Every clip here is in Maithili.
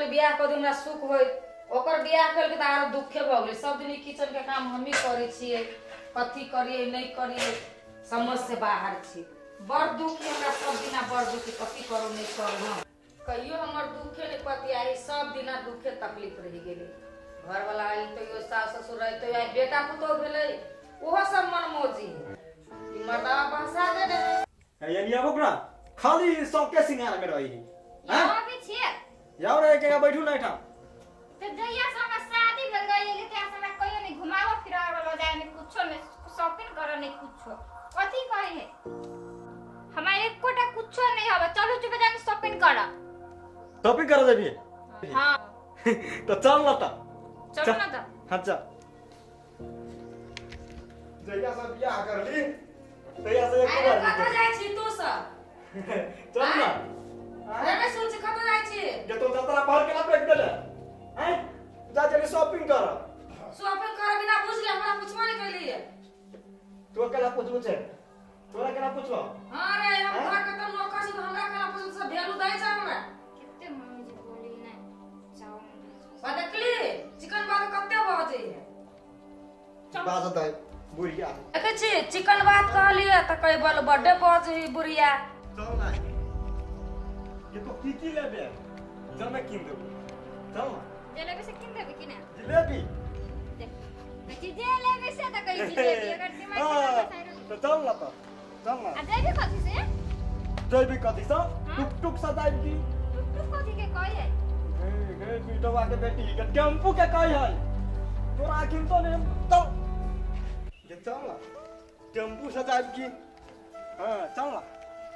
कहली बियाह कऽ दी हमरा सुख होइत ओकर बियाह केलकै तऽ आरो दुखे भऽ गेलै सब दिन ई किचन के काम हमही करै छियै कथी करियै नहि करियै समझ से बाहर छी बड़ दुख हमरा सब दिना बड़ दुख कथी करू नहि करू हम कहियो हमर दुखे नहि पतियाही सब दिना दुखे तकलीफ रहि गेलै घरवला आई तैयो सास ससुर रही तैयो आइ बेटा पुतोह भेलै ओहो सब मनमौजी है ई मर्दावा बहसा देने है यानी आबो ना खाली शौके सिंगार में रही है यहाँ भी छियै जाओ रे के बैठू ना एठाम तऽ जहिया से हमरा शादी भेल रही एली तहिया से हमरा कहियो नहि घुमाबो फिराबो लऽ जाय नहि कुछो नहि शॉपिंग करऽ नहि कुछो कथी कहै है हमरा एकोटा कुछो नहि हवे चलू चुपे जाके शॉपिंग करऽ शॉपिंग कर देबी हाँ तो चल ना त चलू ना तऽ हाँ चल जहिया से बियाह करली तहिया से एको अरे बार कतऽ जाइ छी तू सब नहि। चल ना अरे नहि सुन छी कतऽ जाइ छी जे तो जतरा पहर के ना फेंक देले हैं जा चली शॉपिंग कर शॉपिंग करे बिना बुझले हमरा पुछबो नहि कैलियै तू अकेला पूछबो छै तोरा केना पूछबो हाँ रे हम हैं? घर के तऽ नौकर छी तऽ हमरा केना पुछब सब वैल्यू दै छै हमरा कते मम्मी जी बोली नहि जाओ बा देखली चिकन बात कते बजै है बाजत है बुढ़िया देखै छी चिकन बात कहलियै तऽ कहै बोल बड्डे बजै है बुढ़िया चल ना ये तो की की लेबे चल मैं कीन देबो चल ना जलेबी से किन देबी कि ना जिलेबी जे लेबे से तऽ कहै जिलेबी अगर दिमाग से हाँ, ना फसाइ तो चल ना तो चल ना आ जेबी कथी से जैबी कथी से टुक टुक सजाइब की टुक टुक कथी के कहै है गे गे पीटवा के बेटी के टेम्पू के कही है तोरा आखिर तो नहीं चल ये चल ना टेम्पू सजाइब की हाँ चल ना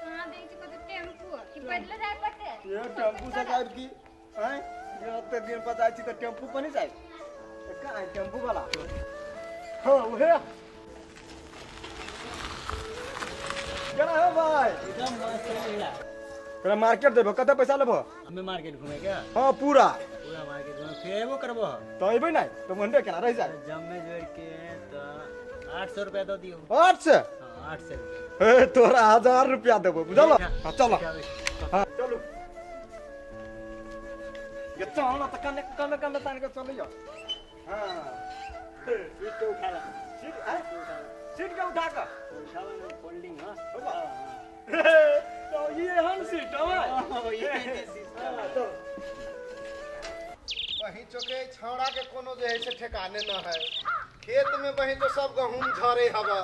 कहाँ देखै छी कतौ टेम्पू कि पैदले जाय पड़तै ये टेम्पू सजाइब की आँय ये ओते दिन पर जाइ छी तऽ टेम्पू पर नहीं जाइ कहाँ है टेम्पू वाला हाँ उहे केना हो भाई एकदम मस्त है तोरा मार्केट देबो कते पैसा लेबो हमें मार्केट घूमे क्या हाँ पूरा पूरा मार्केट घूमे फिर एबो करबो तो अबे नहीं तो मंडे केना रह जाए जम में जोड़ के तो 800 रुपया दो दियो 800 हाँ 800 रुपया ए तोरा 1000 रुपया देबो बुझल हाँ चलो हाँ चलू ये चल ना तो कने कने कने तान के चलियो हाँ सीट के उठा ला सीट आए सीट के उठा कर उठावा ना फोल्डिंग हाँ होबा। हाँ तो ये हम सीट हमारे ये जे सिस्टम हाँ, चल बही चौके छौड़ा के कोनो जे है से ठेकाने न है खेत में बही तो सब गहूम झरे हवा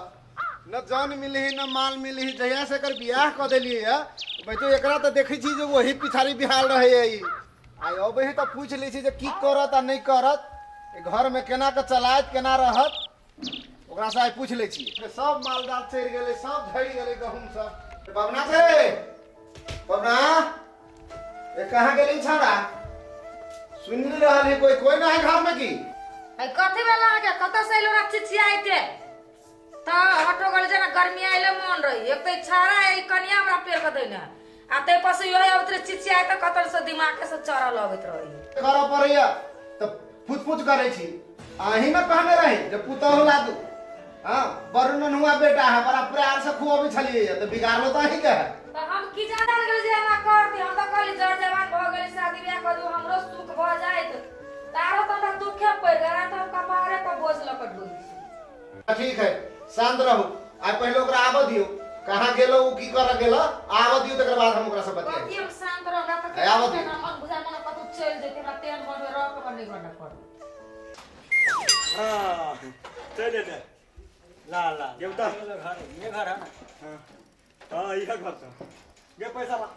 न जन मिलही न माल मिलही जहिया से एकर बियाह कऽ देलियै है भाई तो एकरा तऽ देखै छी जे वही पिछाड़ी बिहाल रहै है ई आइ अबै है तऽ पूछि लै छी जे की करत आ नहि करत ई घरमे केना कऽ चलायत केना रहत ओकरा से आइ पूछि लै छी सब माल जाल चढ़ि गेलै सब झड़ि गेलै गहूम सब बबना छै बबना ए कहाँ गेली छौड़ा सुनि नहि रहल है कोई कोई ना है घर में की अइ कथी भेल अहाँके कतऽ से एलो रह चिचियाइते तऽ हटो गेल जेना गर्मी आइले मोन रही एक तऽ ई छाड़ा है ई कनिया हमरा पेड़ के दैने आ ताहि पर से इहो अबैत रहे चिचियाइ तऽ कतऽ से दिमागे से चढ़ल अबैत रही करऽ पड़ैया तऽ फुच फुच करै छी अहीं ने कहने रही जे पुतहु लादू हाँ बड़ नन्हुआ बेटा है बड़ा प्यार से खुआबै छलियै तऽ बिगाड़लो तऽ अहीं के है तऽ हम की जाने गेल जे एना कर दी हम तऽ कहली जर जवान भऽ गेली शादी बियाह करू हमरो सुख भऽ जाइत तारो तऽ हमरा दुखे पड़ि गेल तऽ हम कपारे पर बोझ लऽ कऽ ढोइ छी ठीक है शांत रहू आइ पहिले ओकरा आबऽ दियौ कहाँ गेलो उ की करऽ गेलो आबऽ दियौ तकर बाद हम ओकरा से बतियाइ कथी हम शांत रहब हमरा तऽ आबऽ दियौ। मन बुझाय मन कतौ चलि जेतै हमरा तेहन मन रह के मन नहि घर पर हाँ चल ले ला ला देवता। ये घर ये घर है ना हाँ हाँ यह घर छ गे पैसा ला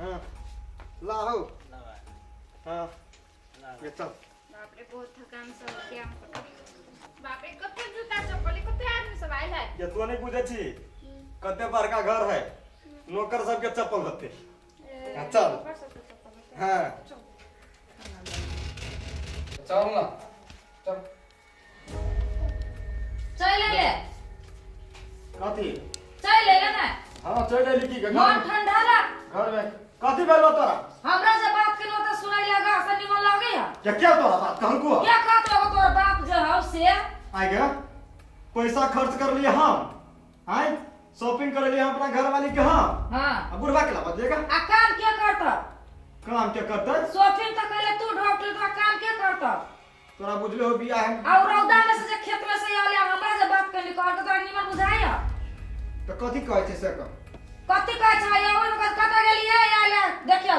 हाँ ला हो ला भाई, हाँ ला ये चल बाप रे बहुत थकान सब हो गया हमको तो। बाप रे कते जूता चप्पल कते आदमी सब आयल है ये तो नहीं बुझे छी कते बड़का घर है नौकर सबके चप्पल होते हाँ, चल। ऊपर सबके चप्पल होते। हाँ चल ना चल चलि एले कथी चलि एले ने हाँ चल एली की घर मन ठंडा ला घर में कथी भेल बा तोरा हमरा से बात केनो त सुनाई लगा से निमन लगे है क्या क्या तोरा बात कहलको क्या कहत लगो तोर बाप जे हौ से आइ गे पैसा खर्च कर लिए हम आय शॉपिंग कर लिए हम अपना घर वाली के हम हां आ बुढ़वा के ला बदलेगा आ काम के करत काम के करतै? शॉपिंग त कहले तू डॉक्टर, तोरा काम के करतौ? तोरा बुझले हो बियाह हम आ उ रौदा में से जे खेत में से आले, हमरा जे बात कहली कहल के तोरा निमन बुझाइ ह? तऽ कथी कहै छै से कह। कथी कहै छै? आबै में कतऽ गेलियै आले देखियौ।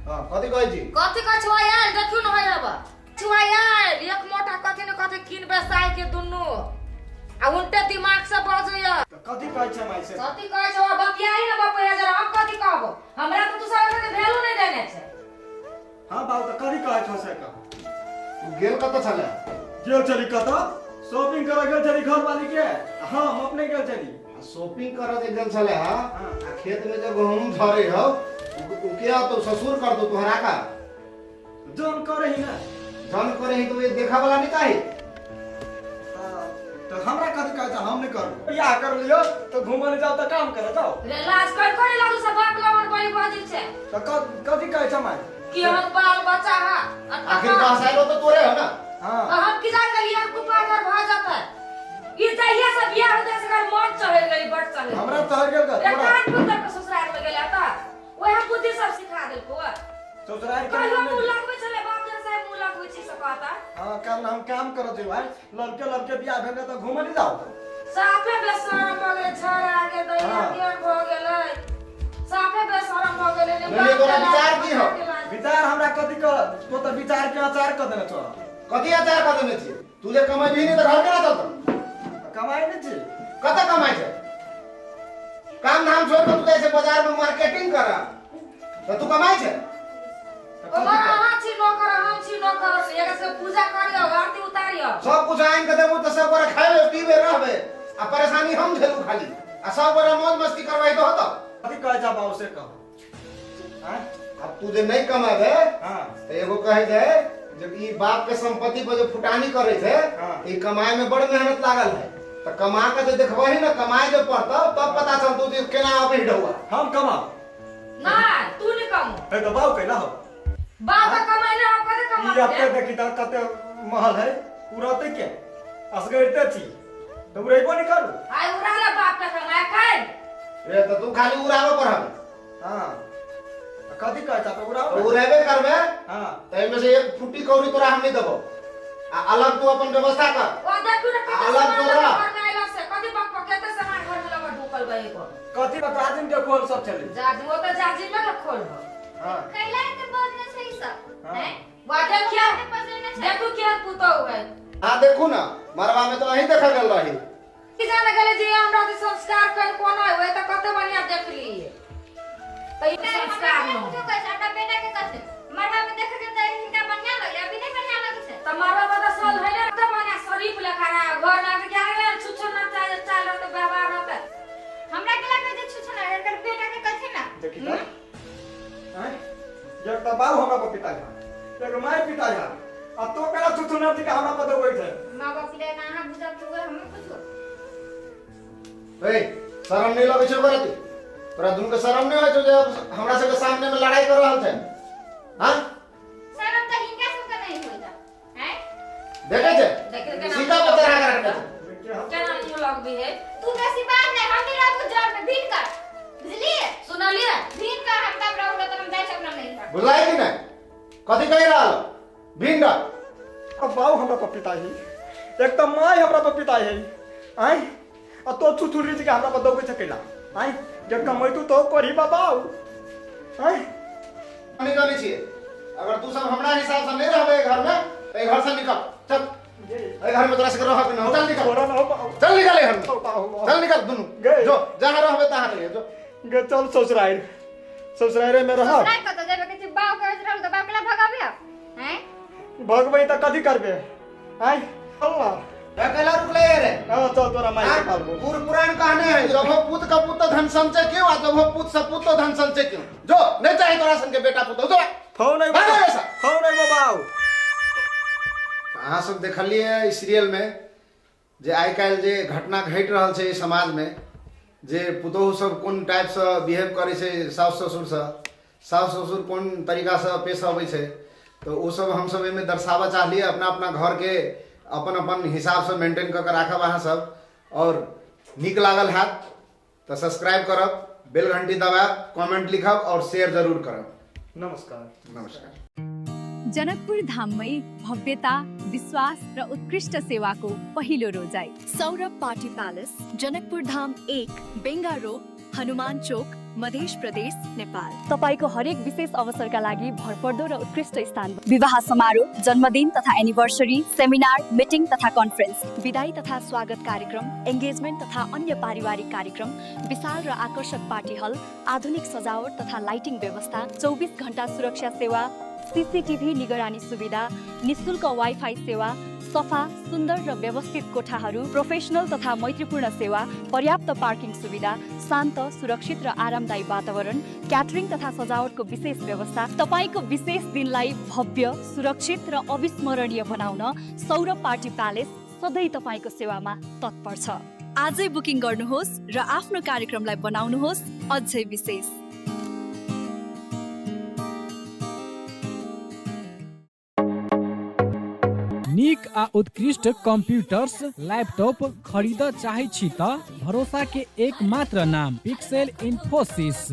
हाँ, कथी कहै छी? कथी कहै छौ आयल? देखियौ न, है अब छौ आयल एक मोटा कथी न कथी किन बेसाय के दुनू आ उल्टे दिमाग से बजैया। तऽ कथी कहै छै माय से? कथी कहै छौ? बतियाही न बाप जरा, हम कथी कहबो? हमरा तऽ तू सब के वैल्यू नहि देने छै। हाँ बाबू, तऽ कथी कहै छौ से कह। तू गेल कतऽ छले? गेल छली कतऽ? शॉपिंग करऽ गेल छली घरवाली के, हम अपने गेल छली। आ शॉपिंग करऽ जे गेल छले हा? हाँ। आ खेत में जे गहूम झरे हौ, उ के तो ससुर कर दो तोहरा का? जौन करे ही ना। जन करे ही तो ये देखा वाला नहीं चाही। तऽ हमरा कथी कहै छै? हम नहि करबो। बियाह कर लियो तऽ घूमऽ ले जाओ तऽ काम करऽ जाओ। रे लाज कर कर लागू से बाप लगन बड़ी बजी छै। तऽ कथी कहै छै माय? कि हम बाल बच्चा हा। आखिर कहा तो तोरे हो ना। हाँ। हम की जान गेलियै हम कुपागर भऽ जेतै। ई जहिया से बियाह होतै से एकर मन चढ़ि गेलै, बड़ चढ़ि। हमरा चढ़ि गेल का? एक तोरा कान पुतर के ससुराल में गेलै तऽ ओएह बुद्धि सब सिखा देलको। ससुराल के कहियो मुँह लगबै छलै बाप जन साहेब, मुँह लगबै छी से कहता। हाँ, कल हम काम करऽ जेबै। लड़के लड़के बियाह भेल तऽ घूमऽ नहीं जाओ। साफे बेशरम भऽ गेलै छौड़ा के दैया। हाँ। केहन भऽ गेलै, साफे बेशरम भऽ गेलै ने। नहीं, तोरा विचार की हौ? विचार हमरा कथी कर? तो तऽ विचार के अचार कऽ देने छौ। कथी अचार कऽ देने छियै? तू जे कमेबही नहीं तऽ घर केना चलतौ? कमाइ नहि छी। कतऽ कमाइ छै? काम धाम छोड़ के तू जाइ छै बाजार में मार्केटिंग करऽ, तऽ तू कमाइ छै? तऽ ओकर कथी कर? अहाँ छी नौकर, हम छी नौकर। एकर से पूजा करियौ, आरती उतारियौ। सब कुछ आनि के देबू तऽ सब गोरा खेबे पीबे रहबे आ परेशानी हम झेलू खाली, आ सब गोरा मौज मस्ती करबै तऽ होतौ? कथी कहै छ बाबू से कह। आँय? अब तू जे नहीं कमेबे हाँ। तऽ एगो कहै छै जे ई बाप के संपत्ति पर जे फुटानी करै छै। हाँ। ई कमाए में बड़ मेहनत लागल है, तऽ कमा के जे देखबही ने, कमाए जे पड़तौ तब पता चलतौ जे केना अबै ढौआ। हम कमाऊ? नहि, तू नहि कमो। हे तऽ बाबू कैला हो? बाप कमाइ हम कते ई कमा? एते देखी तऽ कते महल है, उड़ते के असगरिते छी तऽ उड़ेबो नहि करू। आइ उड़ा ले बाप के कमाय खाइ। रे, तऽ तू खाली उड़ाबे पर हबे। हाँ, तऽ कथी कहै छ? तऽ उड़ाओ। तऽ उड़ेबे करबे। हाँ। तऽ एहिमे से एक फुटी कौड़ी तोरा हम नहीं देबो, आ अलग तू अपन व्यवस्था कर। ओ देखू ने कते अलग सामान तोरा। लऽ घर में आइला से कथी बक बक, कते सामान घर में लगा ढुकल बा एगो। कथी बा? जाजिम के खोल सब चली। जाजिम, ओ तऽ जाजिम में ने खोल हो। हाँ। कैला के बजने छै ई सब? हाँ। हैं? वा देखियौ। के बजने छै। देखू केहन पुतहु है। हाँ, देखू ना, मरबा में तो अहीं देखल गेल रही। की जाने गेलै जे हमरा जे संस्कार कल कोना होय, तऽ कते बढ़िया देखलियै तऽ ई हमरा संस्कार बेटा न कुछो कहै छै, हमरा बेटा के कहै छै। मरबा में देखे के तऽ हिनका बढ़िया लगलै, अभी नहीं बढ़िया लगै छै। तऽ मरबा बता साल भइले तऽ बढ़िया शरीफ लेखा रहा, घर में आके क्या गेलै छुछो न चाहे चाल रहते व्यवहार रहते। हमरा के लगै जे छुछो ना, एकर बेटा के कहै छै ना। देखी तऽ आँय, एक तऽ बाबू हमरा पर पिता जा, एक माय पिता जा, आ तो केना छुछु नर्जी के हमरा पर दौड़ै छै? माँ बाप ले ना अहाँ बुझब तऽ उहे हमे बुझू। ए, शरम नहीं लगै छौ तोरा? तोरा दुनू के शरम नहीं होइ छौ जे हमरा सबके सामने में लड़ाई कर रहल छै? हाँ? शरम तऽ हिनका सबके नहीं होइत हैं। देखै छै। देखै केना सीता पर चढ़ा के रखने छै। केना मुँह लगबी है। तू बेसी बात नहीं, हम भी रहबू जड़ में भीन कर, बुझलिए? सुनलिए? भीन कर, हम तब रहू, तो हम जाइ छी अपना नहीं। बुझलाई कि नहीं कथी कहि रहल भिंड? अब बाबू हमरा पर पिता है, एक तऽ माय हमरा पर पिता है। आँय, आ तो छुछु रीच के हमरा पर दौड़ै छै कैला? आँय, जे कमैतू तो करही बाबा। आँय? नहीं जानै छियै, अगर तू सब हमरा हिसाब से नहीं रहबे घर में तऽ एहि घर से निकल चल। एहि घर में तोरा सबके रहब न, चल निकल। छोड़ा ना हो बाबू। चल निकल एहि घर में। बाबू। चल निकल दुनू। गए। जो जहाँ रहबे तहाँ रहिए जो। गे चल ससुराल, ससुराले में रह। ससुराल कतऽ जेबै? कहै छी बाप कहैत रहल तऽ बाप केला भगाबे हैं? भगबै तऽ कथी करबे? आँय, चल ना। अकेला रुकले रे। हाँ, चल तोरा माय के पालबो। बूढ़ पुरान कहने है, जब हो पूत का पुत धन संचय क्यों, आ जब हो पूत सपूत तो धन संचय क्यों। जो नहीं चाहे तोरा सन के बेटा पुत जो। फौ नहीं। भागो ऐसा। फौ नहीं बाबा। अहाँ सब देखलिए ई सीरियल में जे आइ काल्हि जे घटना घटि रहल छै समाजमे, जे पुतोहु सब कोन टाइपसँ बिहेव करै छै साउस ससुरसँ, साउस ससुर कोन तरीकासँ पेश अबै छै, तऽ ओ सब हमसब एहिमे दर्शाबऽ चाहलियै। अपना अपना घरके अपन अपन हिसाबसँ मेंटेन कऽ के राखब अहाँ सब, आओर नीक लागल हैत तऽ सब्सक्राइब करब, बेल घंटी दबायब, कमेंट लिखब और शेयर जरूर करब। नमस्कार। नमस्कार। जनकपुर धाममै भव्यता, विश्वास र उत्कृष्ट सेवाको पहिलो रोजाइ। Saurabh party palace, Janakpur Dham 1, बेङ्गा road, Hanuman चोक, मध्य प्रदेश, नेपाल। तपाईँको हरेक विशेष अवसरका लागि भरपर्दो र उत्कृष्ट स्थान। विवाह समारोह, जन्मदिन तथा एनिभर्सरी, सेमिनार, मिटिङ तथा कन्फरेन्स, विदाई तथा स्वागत कार्यक्रम, एङ्गेजमेन्ट तथा अन्य पारिवारिक कार्यक्रम, विशाल र आकर्षक पार्टी हल, आधुनिक सजावट तथा लाइटिङ व्यवस्था, 24 घन्टा सुरक्षा सेवा, सिसिटिभी निगरानी सुविधा, निशुल्क वाइफाई सेवा, सफा, सुन्दर र व्यवस्थित कोठाहरू, प्रोफेसनल तथा मैत्रीपूर्ण सेवा, पर्याप्त पार्किङ सुविधा, शान्त, सुरक्षित र आरामदायी वातावरण, क्याटरिङ तथा सजावटको विशेष व्यवस्था। तपाईँको विशेष दिनलाई भव्य, सुरक्षित र अविस्मरणीय बनाउन सौरभ पार्टी प्यालेस सधैँ तपाईँको सेवामा तत्पर छ। आजै बुकिङ गर्नुहोस् र आफ्नो कार्यक्रमलाई बनाउनुहोस् अझै विशेष। नीक आ उत्कृष्ट कंप्यूटर्स, लैपटॉप खरीद चाहै छी त भरोसा के एकमात्र नाम पिक्सेल इन्फोसिस।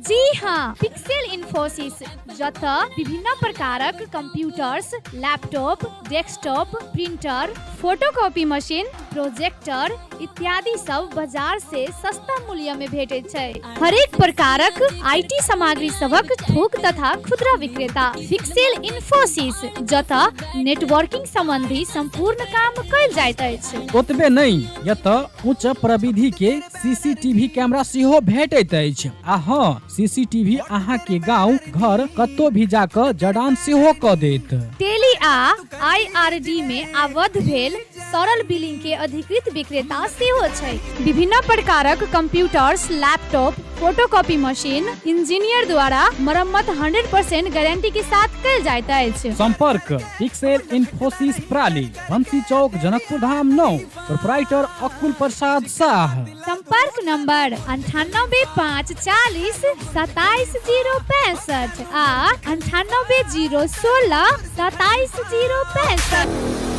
जी हाँ, पिक्सेल इन्फोसिस, जतऽ विभिन्न प्रकारक computers, laptop, desktop, printer, photocopy machine, projector इत्यादि सब बाजार से सस्ता मूल्य में भेटैत छै। हरेक प्रकारक IT सामग्री सभक थोक तथा खुदरा विक्रेता पिक्सेल इन्फोसिस, जतऽ नेटवर्किंग संबंधी संपूर्ण काम कयल जाइत अछि। ओतबे नहि, एतऽ उच्च प्रविधि के सीसीटीवी कैमरा सेहो भेटैत अछि। आ हाँ, सीसीटीवी अहाँ के गांव घर कतौ भी जाकऽ जड़ान सेहो कऽ देत। टेली आ आईआरडी में आबद्ध भेल सरल बिलिंग के अधिकृत विक्रेता सेहो छै। विभिन्न प्रकारक computers, laptop, photocopy machine engineer द्वारा मरम्मत 100% गारंटी के साथ कयल जाइत अछि। संपर्क पिक्सेल इन्फोसिस प्राली, बंसी चौक, जनकपुर धाम 9, प्रोपराइटर अकुल प्रसाद शाह। संपर्क नंबर 9854 27065 आ 9801627065।